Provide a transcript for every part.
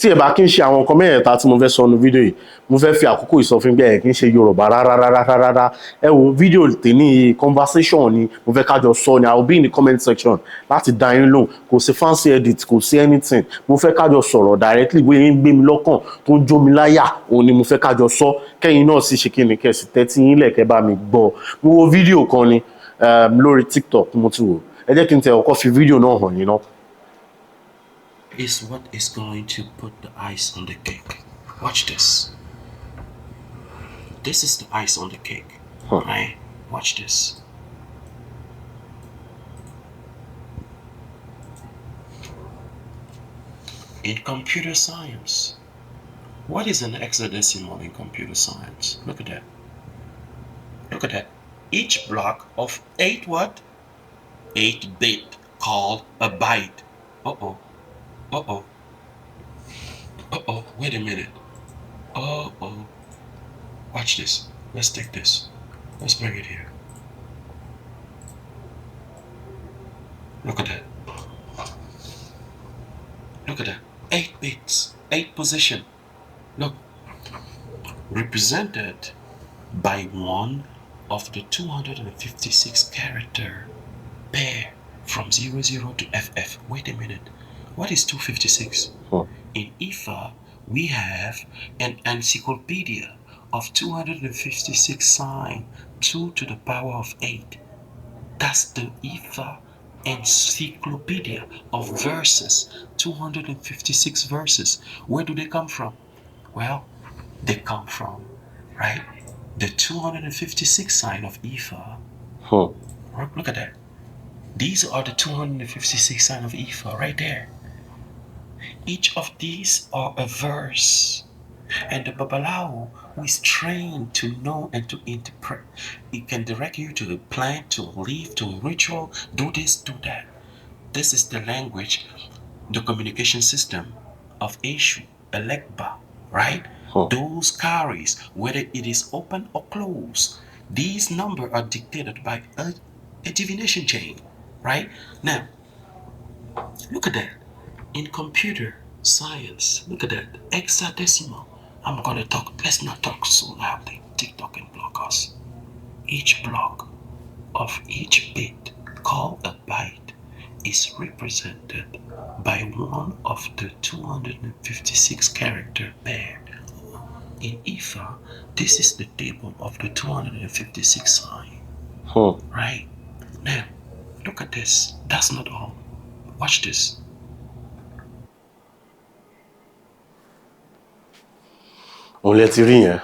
Tí ẹ bá kí ń ṣe àwọn nǹkan mẹ́ẹ̀ẹ́ta tí mo fẹ́ sọ nu fídíò yìí, mo fẹ́ fi àkókò ìsọfún pé ẹ kí ń ṣe Yorùbá rárá rárá rárá. Ẹ wo fídíò tèmi yìí, conversation ni mo fẹ́ ká jọ sọ ni. I will be in the comment section láti dá yín lóhùn. Kò sí fancy edit, kò sí anything. Mo fẹ́ ká jọ sọ̀rọ̀ directly. Bóyá ń gbé mi lọ́kàn, tó ń jó mi láyà, òun ni mo fẹ́ ká jọ sọ. Kẹ́yìn náà sì ṣe kí ni, kẹ́ sì tẹ́tí yín lẹ̀, kẹ́ bá mi gbọ́. Mo wo fídíò kan ni lórí TikTok mo ti wò. Ẹ jẹ́ kí n tẹ ọkọ́ fi fídíò náà hàn yín náà. Is what is going to put the ice on the cake. Watch this. This is the ice on the cake. Huh. Right? Watch this. In computer science, what is an hexadecimal in computer science? Look at that. Look at that. Each block of 8 what? 8 bit called a byte. Uh-oh. Uh-oh. Uh-oh. Wait a minute. Uh-oh. Watch this. Let's take this. Let's bring it here. Look at that. Look at that. 8 bits. 8 position. Look. Represented by one of the 256 character pair from 00 to FF. Wait a minute. What is 256? Huh. In Ifa, we have an encyclopedia of 256 sign, 2 to the power of 8. That's the Ifa encyclopedia of verses, 256 verses. Where do they come from? Well, they come from, right, the 256 sign of Ifa. Huh. Look at that. These are the 256 sign of Ifa right there. Each of these are a verse. And the Babalawo, who is trained to know and to interpret, it can direct you to a plant, to a leaf, to a ritual, do this, do that. This is the language, the communication system of Eshu, Elegba, right? Huh. Those carries, whether it is open or closed, these numbers are dictated by a divination chain, right? Now, look at that. In computer science, look at that. Hexadecimal. I'm gonna talk, let's not talk so loudly. TikTok can block us. Each block of each bit, called a byte, is represented by one of the 256 character pair. In Ifa, this is the table of the 256 sign, Huh. right? Now, look at this. That's not all. Watch this. Òun lẹ ti rí yẹn.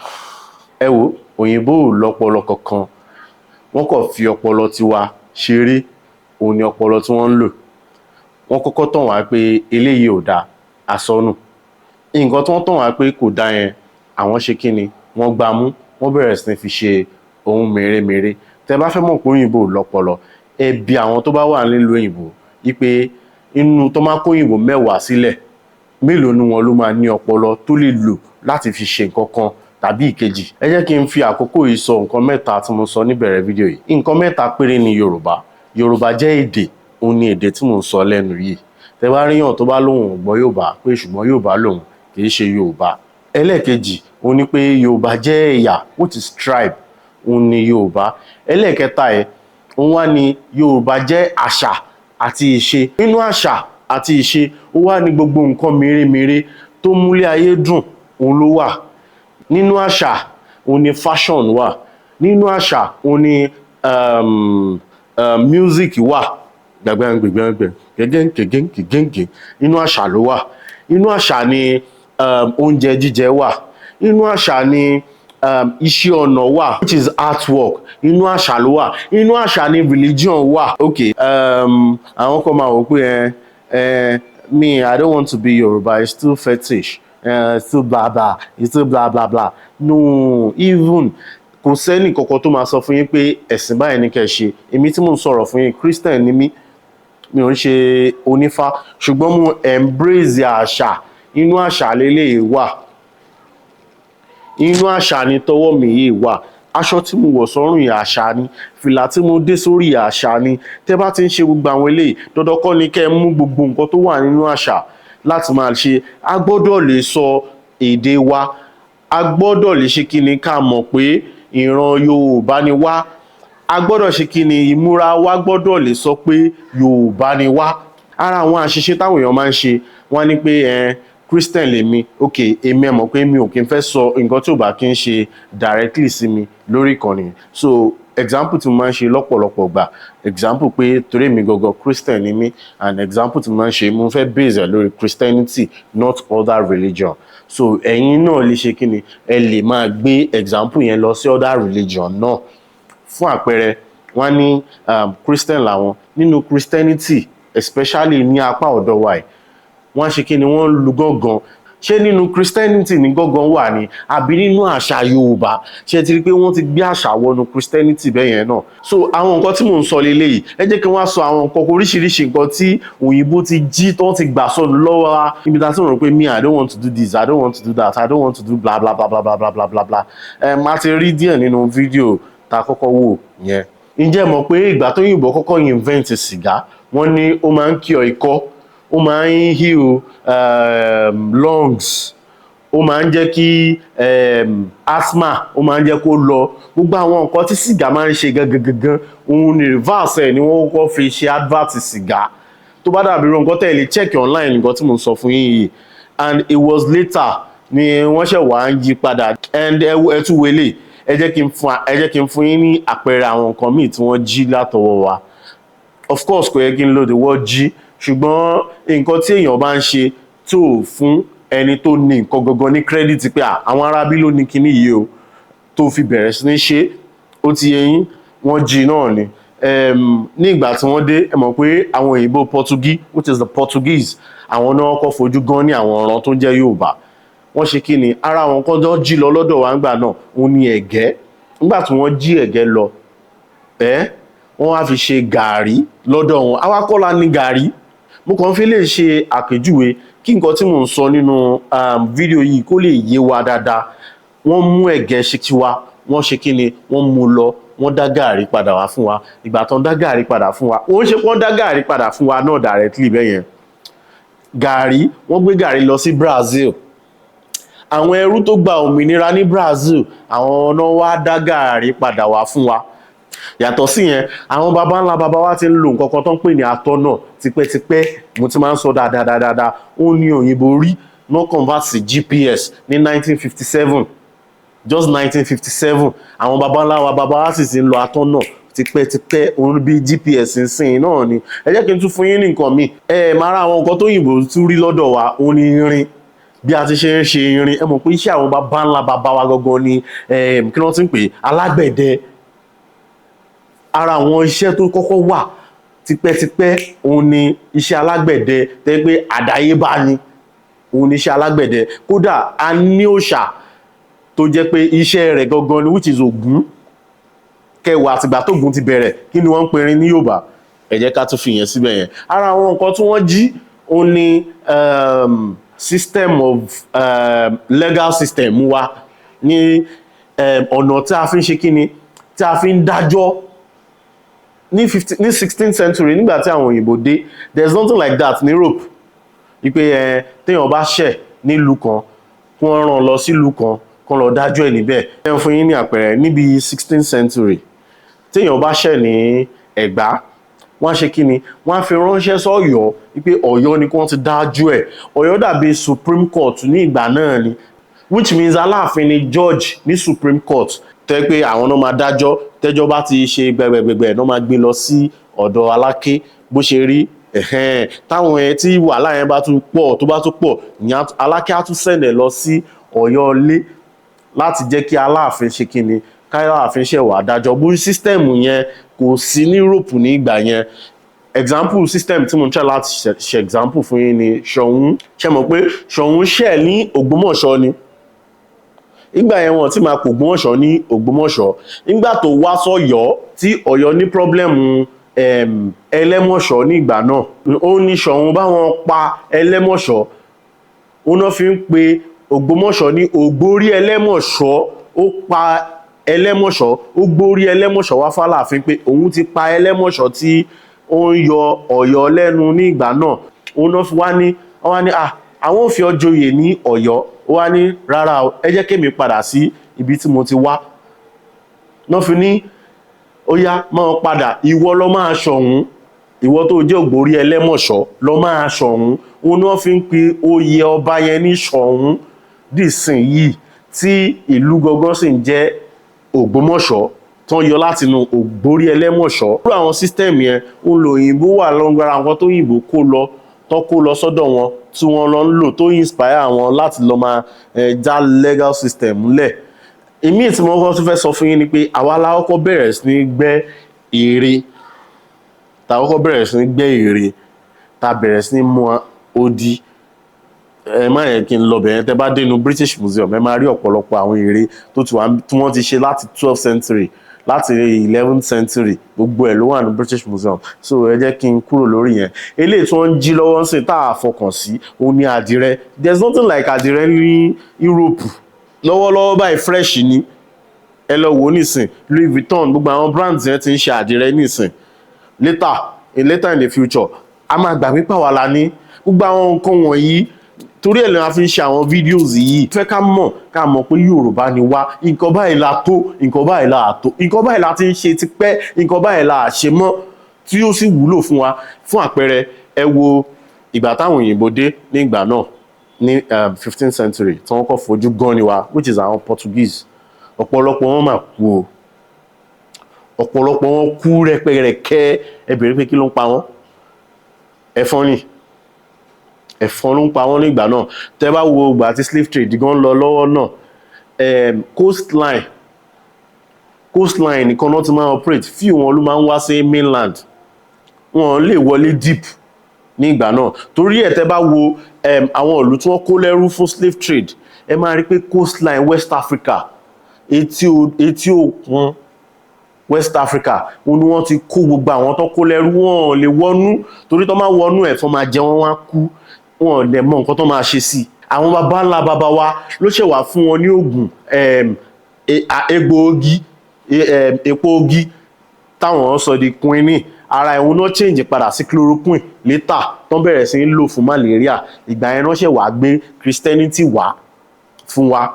Ẹ wo, òyìnbó ò lọ́pọlọ kankan. Wọ́n kàn fi ọpọlọ tiwa ṣeré. Òun ni ọpọlọ tí wọ́n ń lò. Wọ́n kọ́kọ́ tàn wá pé eléyìí ò dáa, àsọnù. Nǹkan tí wọ́n tàn wá pé kò dáa yẹn, àwọn ṣe kí ni? Wọ́n gbá mú, wọ́n bẹ̀rẹ̀ sí ní fi ṣe ohun mèremère. Tẹ bá fẹ́ mọ̀ pé òyìnbó ò lọ́pọlọ, ẹ bi àwọn tó bá wà nílùú òyìnbó wípé inú tó máa kó òyìnbó 10 sílẹ̀, mélòó nu wọn ló máa ní ọpọlọ tó lè lò láti fi ṣe nǹkan kan tàbí ìkejì? Ẹ jẹ́ kí n fi àkókò yìí sọ nǹkan mẹ́ta tí mo sọ níbẹ̀rẹ̀ fídíò yìí. Nǹkan mẹ́ta péré ni Yorùbá. Yorùbá jẹ́ èdè, òun ni èdè tí mò ń sọ lẹ́nu yìí. Tẹ bá ríyàn tó bá lóhùn ò gbọ́ Yorùbá pé ṣùgbọ́n Yorùbá lòun, kì í ṣe Yorùbá. Ẹlẹ́ẹ̀kejì, òun ni pé Yorùbá jẹ́ ẹ̀yà, which is tribe, òun ni Yorùbá. Ẹlẹ́ẹ̀kẹta ẹ̀, òun wá ní Yorùbá jẹ́ àṣà àti ìṣe. Nínú àṣà àti ìṣe, ó wá ní gbogbo nǹkan mèremère tó múlé ayé dùn, òun ló wà. Nínú àṣà, òun ni fashion wà. Nínú àṣà, òun ni music wà. Gbẹ̀gbẹ̀ngbẹ̀gbẹ̀ngbẹ̀, gẹ́gẹ́ngẹ́gẹ́ngẹ́gẹ́. Inú àṣà ló wà. Inú àṣà ni oúnjẹ jíjẹ wà. Inú àṣà ni iṣẹ́ ọnà wà, which is artwork. Inú àṣà ló wà. Inú àṣà ni religion wà. Okay, àwọn kan máa wò pé me, I don't want to be Yoruba, it's still fetish, it's still blah blah, it's still blah blah blah. No, even kò sẹ́nì kankan tó máa sọ fún yín pé ẹ̀sìn báyìí ni kẹ́ ẹ ṣe. Èmi tí mò ń sọ̀rọ̀ fún yín, Christian ni mí, mi ò ń ṣe onífá, ṣùgbọ́n mo embrace àṣà. Inú àṣà leléyìí wà. Inú àṣà ni tọwọ́ mi yìí wà. Aṣọ tí mo wọ̀ sọ́rùn yìí, àṣà ni. Fìlà tí mo dé sórí, àṣà ni. Tẹ́ bá ti ń ṣe gbogbo àwọn eléyìí, dandan kọ́ ni kẹ́ ẹ mú gbogbo nǹkan tó wà nínú àṣà. Láti máa ṣe, a gbọ́dọ̀ lè sọ èdè wa, a gbọ́dọ̀ lè ṣe kí ni, ká mọ̀ pé ìran Yorùbá ni wá. A gbọ́dọ̀ ṣe kí ni, ìmúra wa gbọ́dọ̀ lè sọ pé Yorùbá ni wá. Ara àwọn àṣìṣe táwọn èèyàn máa ń ṣe, wọ́n á ní pé ẹ Christian lèmi. Ok, èmi, ẹ mọ̀ pé mi ò kí n fẹ́ sọ nǹkan tí ò bá kí n ṣe directly sí mi lórí ìkànnì. So example tí mo máa ń ṣe lọ́pọ̀lọpọ̀ gbà, example pé torí èmi gangan Christian ni mí, and example tí mo máa ń ṣe, mo fẹ́ base ẹ̀ lórí Christianity, not other religion. So ẹ̀yin náà lè ṣe kí ni, ẹ lè máa gbé example yẹn lọ sí other religion náà. Fún àpẹẹrẹ, wọ́n ní Christian làwọn. Nínú Christianity, especially ní apá ọ̀dọ̀ wa yìí, wọ́n ṣe kí ni, wọ́n ń lu gángan. Ṣé nínú Christianity ní gángan wà ní, àbí nínú àṣà Yorùbá? Ṣé ti rí pé wọ́n ti gbé àṣà wọnú Christianity bẹ́ẹ̀ yẹn náà? So àwọn nǹkan tí mò ń sọ leléyìí. Ẹ jẹ́ kí wọ́n sọ àwọn nǹkan, oríṣiríṣi nǹkan tí òyìnbó ti jí, tó ti gbà sọnù lọ́wọ́ wa, níbi tá a ti rò pé me, I don't want to do this, I don't want to do that, I don't want to do blah blah blah blah blah blah blah blah blah. Ẹ máa ti rí díẹ̀ nínú fídíò tá a kọ́kọ́ wò yẹn. Ǹjẹ́ mọ̀ pé ìgbà tó yìnbó kọ́kọ́ invent sìgá, wọ́n ní ó máa ń cure ikọ́, ó máa ń heal lungs, ó máa ń jẹ́ kí asthma, ó máa ń jẹ́ kó lọ? Gbogbo àwọn nǹkan tí sìgá máa ń ṣe gangan gangan, òun ni reverse ẹ̀ ni wọ́n kọ́kọ́ fi ṣe advert sìgá. Tó bá dàbí irú nǹkan tẹ́ ẹ lè check online, nǹkan tí mo sọ fún yín yìí. And it was later ni wọ́n ṣẹ̀ wá ń yí padà. And ẹ tún wọlé, ẹ jẹ́ kí n fún yín ní àpẹẹrẹ àwọn nǹkan míì tí wọ́n jí látọwọ́ wa. Of course, kò yẹ kí n lo the word "jí", ṣùgbọ́n nǹkan tí èèyàn bá ń ṣe tó fún ẹni tó ní nǹkan gangan ní credit pé àwọn arábí ló ní kinní yìí o, tó fi bẹ̀rẹ̀ sí ní ṣe, ó ti yé yín, wọ́n jí náà ni. Ní ìgbà tí wọ́n dé, ẹ mọ̀ pé àwọn òyìnbó Portuguese, which is the Portuguese, àwọn náà kọ́ fojú gan ní àwọn ọ̀ràn tó ń jẹ́ Yorùbá. Wọ́n ṣe kí ni, ara àwọn kan tó jí lọ lọ́dọ̀ wa ńgbà náà, òun ni ẹ̀gẹ́. Nígbà tí wọ́n jí ẹ̀gẹ́ lọ, ẹ́ wọ́n wá fi ṣe gàárì lọ́dọ̀ wọn. Àwa kọ́ la ní gàárì. Mo kàn fi lè ṣe àpèjúwe kí nǹkan tí mò ń sọ nínú fídíò yìí kó lè yé wa dáadáa. Wọ́n mú ẹ̀gẹ́ ṣe tiwa, wọ́n ṣe kí ni, wọ́n mú lọ, wọ́n dá gàárì padà wá fún wa. Ìgbà tán dá gàárì padà fún wa, wọ́n ṣe wọ́n dá gàárì padà fún wa náà directly bẹ́ẹ̀ yẹn. Gàárì, wọ́n gbé gàárì lọ sí Brazil. Àwọn ẹrú tó gba òmìnira ní Brazil, àwọn náà wá dá gàárì padà wá fún wa. Yàtọ̀ sí yẹn, àwọn baba ńlá baba wa ti ń lo nǹkan kan tó ń pè ní atọ́nà tipẹ́tipẹ́. Mo ti máa ń sọ dáadáa dáadáa. Ó ní òyìnbó rí no convert sí GPS ní 1957, just 1957. Àwọn baba ńlá wa baba wa sì ti ń lo atọ́nà tipẹ́tipẹ́. Òun bí GPS ń sìn náà ni. Ẹ jẹ́ kí n tún fún yín ní nǹkan mi. Ẹ máa ra àwọn nǹkan tó yìnbó tún rí lọ́dọ̀ wa, òun ni irin, bí a ti ṣe ń ṣe irin. Ẹ mọ̀ pé iṣẹ́ àwọn baba ńlá baba wa gangan ni, kí wọ́n ti ń pè é, alágbẹ̀dẹ. Ara àwọn iṣẹ́ tó kọ́kọ́ wà tipẹ́tipẹ́, òun ni iṣẹ́ alágbẹ̀dẹ, tẹ́ pé àdáyébá ni, òun ni iṣẹ́ alágbẹ̀dẹ. Kódà a ní òòṣà tó jẹ́ pé iṣẹ́ rẹ̀ gangan ni, which is Ògún. Kẹwàá àtìgbà tógun ti bẹ̀rẹ̀, kí ni wọ́n ń perin ní Yorùbá? Ẹ jẹ́ ká tún fi yẹn síbẹ̀ yẹn. Ara àwọn nǹkan tí wọ́n jí, òun ni system of legal system wa ní ọ̀nà tí a fi ń ṣe kíni, tí a fi ń dájọ́ ní 15, ní 16th century, nígbà tí àwọn òyìnbó dé. There is nothing like that ní Europe, wípé ẹ téèyàn bá ṣẹ̀ nílùú kan, kí wọ́n rán lọ sílùú kan, kán lọ dájọ́ ẹ̀ níbẹ̀. Ẹ fún yín ní àpẹẹrẹ, níbi 16th century, téèyàn bá ṣẹ̀ ní Ẹ̀gbá, wọ́n á ṣe kí ni, wọ́n á fi ránṣẹ́ sọ́yọ́ wípé Ọ̀yọ́ ni kí wọ́n ti dájú ẹ̀. Ọ̀yọ́ dàbí Supreme Court ní ìgbà náà ni, which means Aláàfin ni judge ní Supreme Court, tẹ́ pé àwọn náà máa dájọ́. Tẹ́jọ́ bá ti ṣe gbẹgbẹgbẹgbẹ náà, máa gbé lọ sí ọ̀dọ̀ Aláké. Bó ṣe rí ẹ̀hẹ́n, táwọn yẹn tí wàhálà yẹn bá tún pọ̀, tó bá tún pọ̀, ìyẹn Aláké á tún send ẹ̀ lọ sí Ọ̀yọ́ ilé láti jẹ́ kí Aláàfin ṣe kíni, káláàfin ṣẹ̀ wá dájọ́. Bó system yẹn kò sí ní Europe ní ìgbà yẹn. Example system tí mo ń try láti ṣe example fún yín ni Ṣọ̀ún. Ṣe mọ̀ pé Ṣọ̀ún ṣẹ̀ ní Ògbómọ̀ṣọ́ ni? Nígbà yẹn, wọn ti máa kó Ògbómọ̀ṣọ́ ní Ògbómọ̀ṣọ́. Nígbà tó wá sọ́yọ́, tí Ọ̀yọ́ ní problem Ẹlẹ́mọ̀ṣọ́ ní ìgbà náà, ó ní Ṣọ̀ún bá wọn pa Ẹlẹ́mọ̀ṣọ́. Ó náà fi ń pe Ògbómọ̀ṣọ́ ní Ògbórí Ẹlẹ́mọ̀ṣọ́. Ó pa Ẹlẹ́mọ̀ṣọ́, ó gbórí Ẹlẹ́mọ̀ṣọ́ wá fáláàfin pé òun ti pa Ẹlẹ́mọ̀ṣọ́ tí ó ń yọ Ọ̀yọ́ lẹ́nu ní ìgbà náà. Òun náà fi wá ní Wọ́n wá ní, "Ah, àwọn ò fi ọ́ joyè ní Ọ̀yọ́." Ó wá ní, "Rárá o, ẹ jẹ́ kémi padà sí ibi tí mo ti wá." Náà fi ní, "Ó yá, máa padà, ìwọ lọ máa ṣọ̀hún, ìwọ tó jẹ́ Ògbórí Ẹlẹ́mọ̀ṣọ́ lọ máa ṣọ̀hún." Òun ni wọ́n fi ń pe oyè ọba yẹn ní Ṣọ̀ún dìsìn yìí, tí ìlú gangan sì ń jẹ́ Ògbómọ̀ṣọ́, tó ń yọ látinú Ògbórí Ẹlẹ́mọ̀ṣọ́. Irú àwọn system yẹn ń lo òyìnbó wà lọ́ngbára àwọn tó yìnbó kó lọ, tó kó lọ sọ́dọ̀ wọn, tí wọ́n lọ ń lò, tó inspire wọn láti lọ máa já legal system lẹ̀. Ìmíì tí mo kọ́ tún fẹ́ sọ fún yín ni pé àwa la kọ́kọ́ bẹ̀rẹ̀ sí ní gbẹ́ ère, tá a kọ́kọ́ bẹ̀rẹ̀ sí ní gbẹ́ ère, tá a bẹ̀rẹ̀ sí ní mú odi. Ẹ má yẹ kí n lọ bẹ̀rẹ̀. Tẹ́ bá dé inú British Museum, ẹ máa rí ọ̀pọ̀lọpọ̀ àwọn ère tó ti wà, tí wọ́n ti ṣe láti 12th century, láti 11th century. Gbogbo ẹ̀ ló wà ní British Museum. So ẹ jẹ́ kí n kúrò lórí yẹn. Eléyìí tí wọ́n ń jí lọ́wọ́ ń sìn tá a fọkàn sí, òun ni àdìrẹ. There is nothing like àdìrẹ ní Europe lọ́wọ́lọ́wọ́ báyìí. Fresh ni, ẹ lọ wò ó nísìn. Louis Vuitton, gbogbo àwọn brands yẹn ti ń ṣe àdìrẹ nísìn. Later in the future, a máa gbà pípa wà la ní gbogbo àwọn nǹkan wọ̀nyí. Torí ẹ̀ lè máa fi ń ṣe àwọn videos yìí. Fẹ́ ká mọ̀ pé Yorùbá ni wá. Nǹkan báyìí la tó, nǹkan báyìí la tó, nǹkan báyìí la ti ń ṣe tipẹ́, nǹkan báyìí la ṣe mọ́ tí ó sì wúlò fún wa. Fún àpẹẹrẹ, ẹ wo ìgbà táwọn òyìnbó dé ní ìgbà náà ní 15th century, tí wọ́n kọ́ fojú gan ni wa, which is àwọn Portuguese. Ọ̀pọ̀lọpọ̀ wọn mà kú o, ọ̀pọ̀lọpọ̀ wọn kú rẹpẹrẹkẹ. Ẹ bèrè pé kí ló ń pa wọ́n? Ẹ̀fọn ni, ẹ̀fọn ló ń pa wọ́n nígbà náà. Tẹ́ bá wo ìgbà tí slave trade gan lọ lọ́wọ́ náà, coastline nìkan náà ti máa operate. Few wọn ló máa ń wá sí mainland. Wọn lè wọlé deep ní ìgbà náà. Torí ẹ̀, tẹ́ bá wo àwọn ìlú tí wọ́n kó lẹ́rú fún slave trade, ẹ máa rí pé coastline West Africa, etí òkun West Africa, òun ni wọ́n ti kó gbogbo àwọn tó kó lẹ́rú. Wọn ò lè wọnú, torí tó máa wọnú, ẹ̀fọn máa jẹ wọ́n, wá kú. Wọn ò dẹ̀ mọ nǹkan tó máa ṣe sí i. Àwọn baba ńlá baba wa ló ṣẹ̀ wá fún wọn ní oògùn, egbòogi, epo ogi táwọn sọ di quinine. Ara ẹ̀hún náà change padà sí chloroquine later, tó bẹ̀rẹ̀ sí ń lò fún malaria. Ìgbà yẹn náà ṣẹ̀ wá gbé Christianity wá fún wa.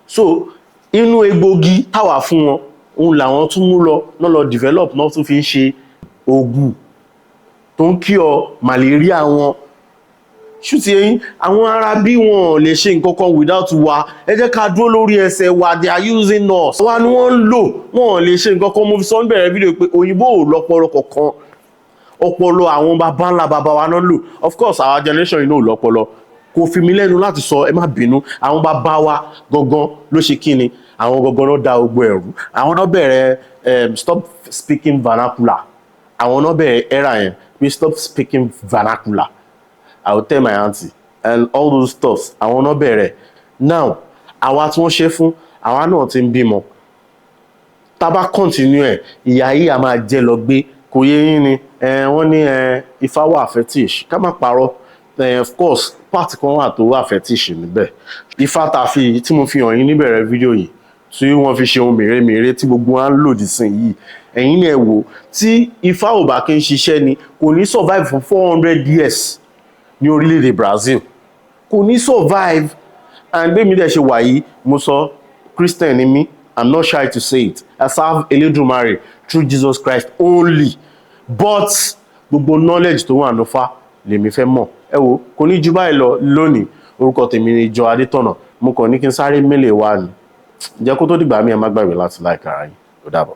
So inú egbòogi táwa fún wọn, òun làwọn tún mú lọ náà lọ develop náà, tún fi ń ṣe oògùn tó ń cure malaria wọn. Ṣùtì eyín àwọn ará bí wọn ò lè ṣe nǹkan kan without wa. Ẹ jẹ́ ká dúró lórí ẹsẹ̀ wa. They are using us, wa ni wọ́n ń lò. Wọn ò lè ṣe nǹkan kan. Mo fi sọ ń bẹ̀rẹ̀ fídíò pé òyìnbó ò lọ́pọlọ kankan, ọpọlọ àwọn baba ńlá baba wa náà lò. Of course, our generation yìí náà ò lọ́pọlọ. Kò fi mí lẹ́nu láti sọ, ẹ má bínú. Àwọn baba wa gangan ló ṣe kí ni, àwọn gangan náà da gbogbo ẹ̀rú. Àwọn náà bẹ̀rẹ̀ "Stop speaking vernacular". Àwọn náà bẹ̀rẹ̀ era yẹn pé "Stop speaking vernacular, I will tell my aunty" and all those stuffs. Àwọn náà bẹ̀rẹ̀. Now, àwa tí wọ́n ṣe fún, àwa náà ti ń bímọ. Tá bá continue ẹ̀, ìyá yìí a máa jẹ lọ gbé. Kò yé yín ni ẹ, wọ́n ní ẹ Ifá wà fetish. Ká má parọ́ ẹ, of course, part kan wà tó wà fetish níbẹ̀. Ifá tá a fi, tí mo fi hàn yín níbẹ̀rẹ̀ fídíò yìí, tí wọ́n fi ṣe ohun mèremère tí gbogbo wa ń lòdì sí yìí, ẹ̀yin náà ẹ wò, tí Ifá ò bá kí ń ṣiṣẹ́ ni, kò ní survive for 400 years ní orílẹ̀-èdè Brazil. Kò ní survive. And bí mi dẹ̀ ṣe wà yìí, mo sọ, Christian ni mí. I'm not shy to say it. I serve Elédùmarè through Jesus Christ only, but gbogbo knowledge tó wà nífá lèmi fẹ́ mọ̀. Ẹ wo, kò ní ju báyìí lọ lónìí. Orúkọ tèmi ni Ìjọ Adétọ̀nà. Mo kàn ní kí n sáré mélèé wá ni. Jẹ́ kó tó dìgbà mí, ẹ má gbàgbé láti like ara yín. Ó dàbọ̀.